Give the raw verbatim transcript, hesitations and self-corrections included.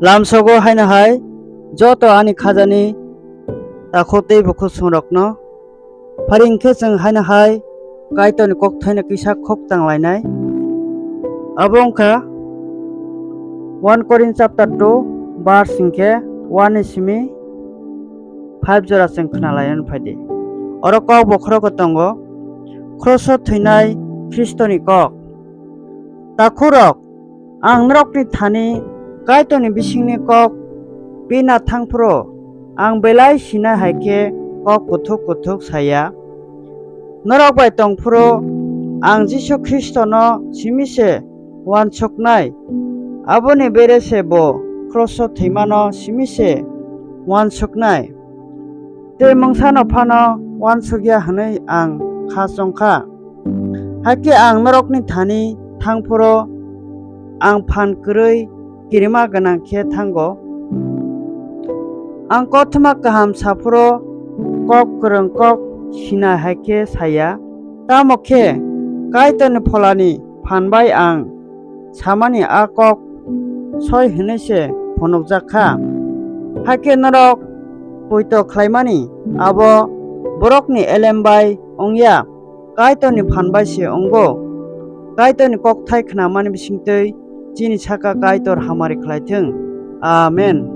Lamsogo haino hai joto ani khajani takhuk tei bukhuk songrokno. Phari hwnkhe chwng haino hai Kaitorni kokthaino kisa khuk tanglainai. Abo wngkha one Korinth chapter two verse hwnkhe one ni simi five jora chwng khwnalaina phaidi. Oro kok bokhorogo tongo, Kroso thwinai Khristoni kok. Takhukrok, ang norokni thani Kaitorni bisingni kok pina thangphuru, ang belai sinai hai khe kok kuthuk kuthuk saya. Norok bai tongphuru ang Jisu Khristono simi se uansuknai, aboni bere se bo kroso thwimano simi se uansuknai. Tei mungsano phano uansukya hwnwi ang kha chong kha. Hakhe ang norokni thani thangphuru ang phan kwrwi kirima gwnang khe thango. Ang kothoma kaham saphuru kok kwrwng kok sinai hai khe saya. Tamo khe Kaitorni pholani phan bai ang samani a kok soi hwnwi se phunukjak kha. Hakhe norok poito khlaimani abo borokni elem bai wngya, Kaitorni phan bai se wngo. Kaitorni kokthai khnamani bisingtwi chini saka Kaitor hamari khlai thung. Amen.